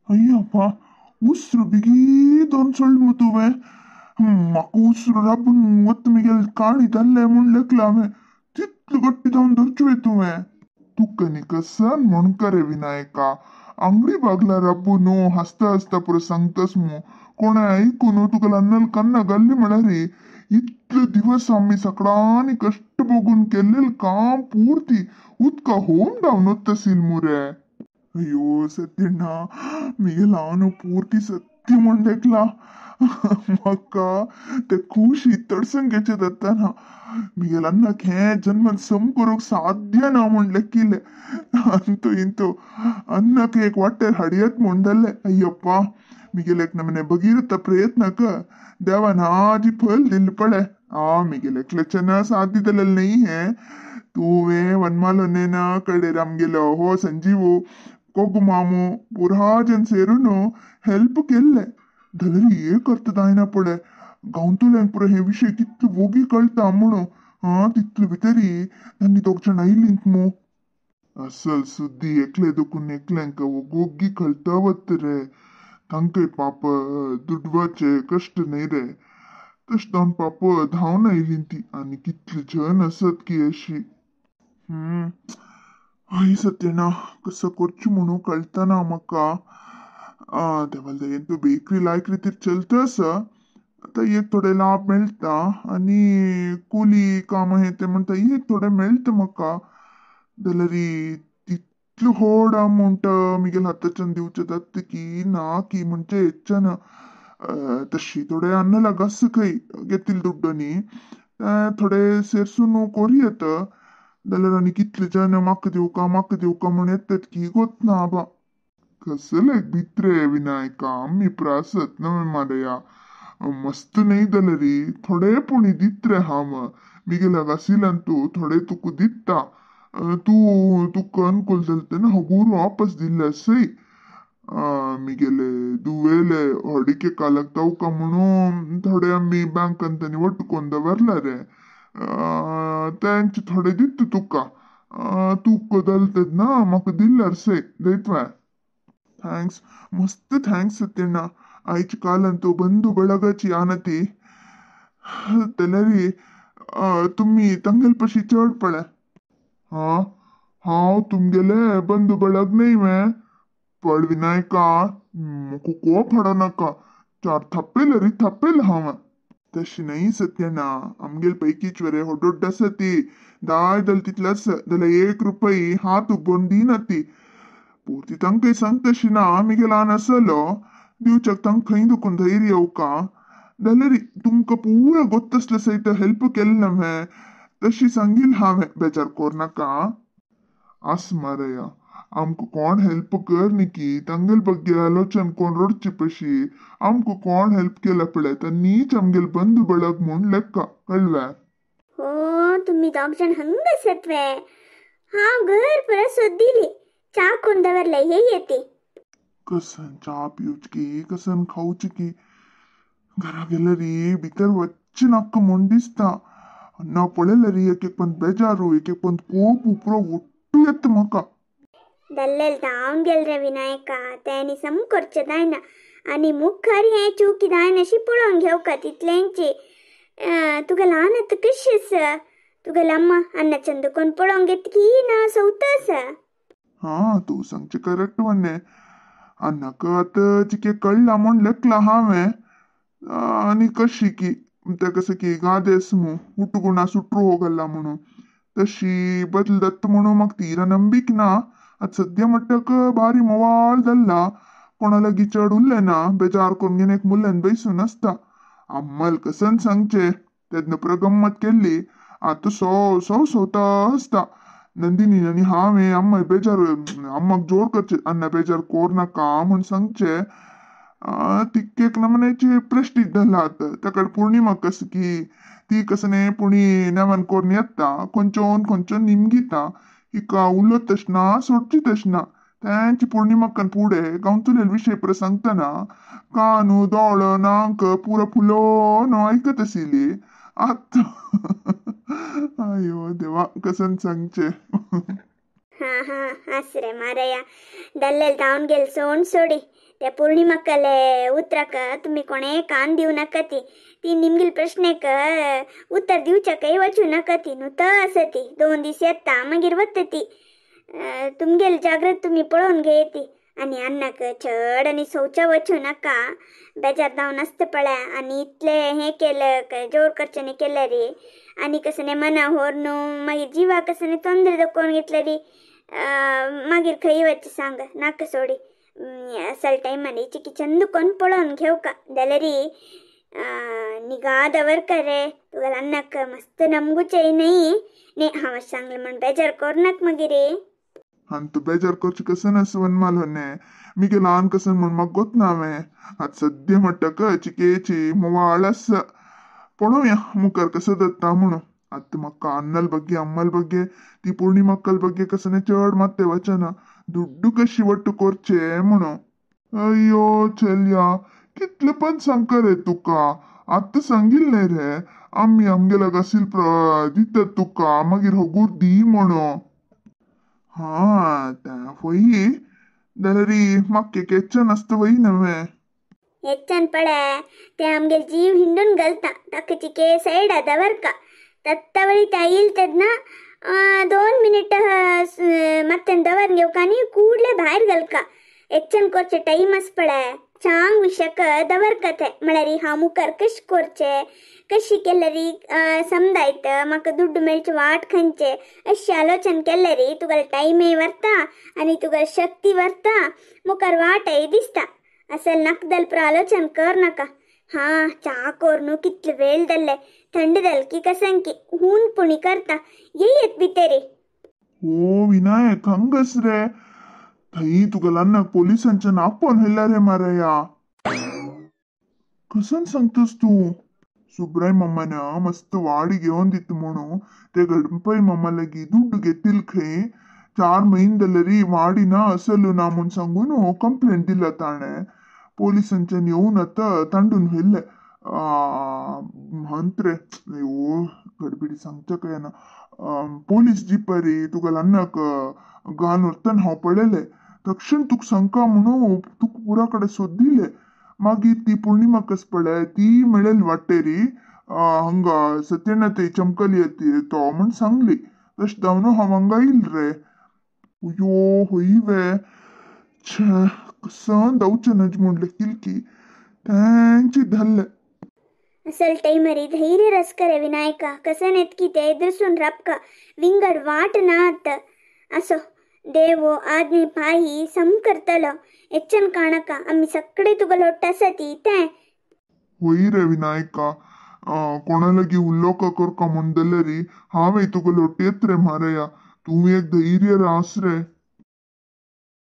अय्यप्पा उस्रू बिगी दोन सोड मु तुवें म्हाका उस्रू राबून वत मिगेल काणी जाल्लें म्हूण लेखलां हांवें तितलो गट्टी जावन धरचें तुवें. तुका न्ही कसन म्हूण करे विनायका आंगडी बागला राबू न्हू हांसता हांसता पुरो सांगतास मू कोणें आयकू न्हू तुका लन्नल कन्ना घाल्ली म्हळ्यार इतले दिवस आमी सकडांनी कश्ट भोगून केल्लें काम पूर्ती उदका होम धांवन वता मुरे. अय्यो सत्यण्णा मिगेल हांव पूर्ती सत्य म्हूण लेखला म्हाका ते खुशी तडसून घेचे जाताना मिगेल अन्नाक हें जन्मान सम करूंक साध्य ना म्हूण लेखिल्लें अंतू इंतू अन्नाक एक वाटेर हाडयत म्हूण जालें. अय्यप्पा मिगेल एक नमने भगीरथ प्रयत्नाक देवान आजी फल दिल्लें पळय. आ मिगेल एकल्याच्यान साध्य जालें न्ही हें. तुवें वनमालो नेना कडेर आमगेलो हो संजीवू कोगू मामू पुरा जन सेरून हेल्प केल्लें. जाल्यार एक अर्थ जायना पळय गांवतल्यांक पुरो हे विशय कितलो वोगी कळटा म्हणून आं तितले भितरी तांणी दोग जाण आयलींत मू. असल सुद्दी एकले दुखून एकल्यांक वोगी कळटा वत रे. तांकांय पाप दुडवाचे कश्ट न्ही रे. तशें जावन पाप धांवन आयलीं ती आनी कितले जन आसत की अशी. हय सत्यण्णा कसो करचें म्हणून कळतना म्हाका. देवाले दयेन तूं बेकरी लायक रितीर चलता आसा. आतां एक थोडे लाभ मेळटा आनी कुली काम हें तें म्हणटा एक थोडें मेळटा म्हाका. जाल्यार तितलो व्हड अमावंट मिगेल हाताच्यान दिवचें जाता की ना की म्हणजे हेच्यान तशी थोडे अन्न लागास खंय घेतिल्ले दुड्डो न्ही थोडे सेरसून कोरयेत. जाल्यार आनी कितले जन म्हाका दिवका म्हाका दिवका म्हूण येतात की गोत ना आबा. कसले भितरे विनायका आमी प्रासत न्हय मारया मस्त न्ही जाल्यार थोडे पुणी दित रे हांव मिगेल्या आशिल्ल्यान तूं थोडे तुका दिता. तूं तुका अनुकूल जालें तेन्ना हगूर वापस दिल्ले सय. मिगेले दुवेले होडिके कालाक तावका म्हणून थोडे आमी बँकान तांणी वट्ट करून दवरला रे. तेंचे थोडे दिता तुका. तुका जालें तेन्ना म्हाका दिल्यार सय दितवें. Thanks मस्त thanks सत्यण्णा. आयच्या कालान तूं बंधू ಬಳगाची आनती जाल्यार तुमी तांगेले पशी चड पळय. हां हांव तुमगेले बंधू ಬಳग न्ही वें. पळ विनायका म्हाका कोप हाडो नाका. चार थापेल रे थापेल हांव. तशें न्ही सत्यण्णा आमगेले पैकीच रे होडोड आसा ती दाय जाल्यार तितलें आसा जाल्यार एक रुपय हात उबोवन दिना ती. पूर्ती तांकां सांग तशें ना मिगेलो ल्हान आसलो दिवच्याक तांकां खंय दुखून धैर्य येवका. जाल्यार तुमकां पुरा गोत्त आसलें सयत हेल्प केलें ना हांवें तशी सांगील हांवें बेजार कोरनाका. आस मारया आमकां कोण हेल्प कर न्ही की तांगेले बग्गे आलोचन कोण रडचे पशी आमकां कोण हेल्प केला पळय तांणीच आमगेले बंधू ಬಳग म्हूण लेखा कळ्ळें. हो तुमी दोग जाण हंग आसत वे. हांव घर पुरा सोदिली च्या कोण दवरले हे येते. कसन च्या पिवची की कसन खावची की घरा गेल्यार भितर वच्चें नाका म्हूण दिसता. ना पळयल्यार एक एक पण बेजारू एक एक पण कोप पुरो ಒಟ್ಟು येता म्हाका. दल्लेल धांवन गेल रे विनायका तेणी सम करचें जायना आनी मुखार हें चुकी जायना अशी पळोवन घेवका तितलेंची. तुका ल्हान आतां कशी आसा तुगेली अम्मा अन्नाच्यान दुकोन पळोवंक घेत की ना सवता आसा. हां तूं सांगचें करेक्ट म्हणणें. अन्नाक आतां चिके कळ्ळां म्हूण लेखलां हांवें. आनी कशी की ते कसं की गादेस मू ಹುಟ್ಟುಗುಣ ಸುಟ್ರು ಹೋಗಲ್ಲ म्हणून तशी बदल जाता म्हणून म्हाका तीरा नंबीक ना. आतां सद्या मट्टाक बारी मोवाळ जाल्ला कोणा लागीं चड उरलें ना बेजार करून घेवन एक मुल्यान बैसून आसता. अम्मल कसन सांगचें तेन्ना पुरो गम्मत केल्ली. आतां सो सो सोता आसता. नंदिनी आनी हांवें अम्मा बेजार अम्माक जोर करचें अन्ना बेजार कोर नाका म्हूण सांगचें. तिक्केक नमनेची प्रेस्टीज जालां आतां ताका पूर्णिमा कसं की ती कसं न्ही पुणी नेमान कोरून येता खंयच्यान खंयच्यान निमगिता हिका उलयत तशें ना सोडची तशें ना. तेंची पूर्णिमाकान फुडें गांवतले विशय पुरो सांगतना कानू दोळो नाक पुरो फुलोवन आयकत आशिल्ली. आतां अयो देवा कसन सांगचें. हां हां आस रे मारया दल्लेल धांवन गेल सोण सोडी. त्या पौर्णिमाकाले उतराक तुम्ही कोणे कान दिवं नाका. ती ती निमगील प्रश्नेक उत्तर दिवच्याकय वचूं नाका. ती नुतं आसा ती 2 दीस येता मागीर वता ती. तुमगेल जागृत तुमी पळोवन घेयती. आनी अन्नाक चड आनी सोवच्या वचूं नाका. बेजार जावन आसता पळय. आनी इतलें हें केलें जोर करचें केलें रे आनी कसलें मना होर न्हू मागीर जिवाक कसलें तोंदरे दाखोवन घेतले री मागीर खंय वचचें सांग. नाका सोडी असल टायमार चिकी चंद कोन पळोवन घेवका जाल्यार निगा दवरका रे. तुका अन्नाक मस्त नमगूचें न्हय न्ही हांव सांगलें म्हण बेजार करनाक मागीर. आनी तूं बेजार करचें कशें नासता वनमाल होने मिगे ल्हान कसन म्हण म्हाका गोत ना हांवें. आतां सद्या म्हणटकच चिकेची मोवाळ आसा. पळोवया मुखार कसो जाता म्हणून. आतां म्हाका अन्नल ಬಗ್ಗೆ अम्मल ಬಗ್ಗೆ ती पौर्णिमाक्कल ಬಗ್ಗೆ कसने चड मात्ते वचना. दुड्डू कशी वट्टू करचे म्हणून. अय्यो चलया कितले पण सांगका रे तुका. आतां सांगिल्लें रे आमी आमगेल्या घासील दितात तुका मागीर हगूर दी म्हणून. हा तें फय जाल्यार म्हाका केच्चन नासता वय नवें हेच्चन पळय ते आमगेल जीव हिंडून घालता. ताका चिके सायडा दवरका. तत्तवळी त्या येईल तेन्ना 2 मिनिट मत्तेन दवर घेवका आनी ಕೂಡ್ಲೆ भायर घालका. ಹೆಚ್ಚನ್ ಕೊರ್ಚೆ ಟೈಮ್ आस पळय चांग विशक दवरका ते. म्हळ्यार हांव मुखार कशें करचें कशी केल्यार समजायत म्हाका दुड्डू मेळचे वाट खंयचे अशें आलोचन केल्यार तुका टायमय व्हरता आनी तुका शक्ती व्हरता मुखार वाटय दिसता. असल नाका जाल्यार आलोचन कर नाका. हा च्या कोर कितले वेळ जाल्ले थंड जाल की कसंकी हून पुणी करता येयत भितरी. ओ विनायक हंगस रे थंय तुका ल्हानाक पोलिसांच्यान आपोवन व्हेला रे मारया. कसन सांगतस तूं? सुब्राय मामान मस्त वाडी घेवन दिता म्हणून ते गणपय मामा लागीं दुड्डू घेतील खंय. 4 म्हयने जाल्यार वाडी ना असलो ना म्हूण सांगून कंप्लेंट दिला ताणें. पोलिसांच्यान येवन आतां तांडून व्हेल्लें. हंत रे अयो गडबिडी सांगच्या काय ना. पोलीस जिपारी तुका ल्हानाक घालून व्हरतना हांव पळयलें. तक्षण तुका सांगका म्हणून तुका पुरा कडेन सोदिलें. मागीर ती पौर्णिमा कस पळय ती मेळेल वाटेरी हांगा सत्यनाथ चमकली तो म्हण सांगली. तशें जावन हांव हांगा येयल रे. अयो हय वे छे कसन जावचें नज म्हणलें किलकी तेंची धरलें. असल टायमार धैर्य रस रे विनायका. कसन येतकी ते एदरसून राबका विंगड वाट ना आतां. असो देवो आज्ञे पायी सम करतलो. एच्चन काणका आमी सगळे तुका लोट्ट आसा ती तें. होय रे विनायका कोणा लागीं उलोवका करका म्हण जाल्यार हांवें तुका लोटयेत रे मारया. तूं एक धैर्य रास रे.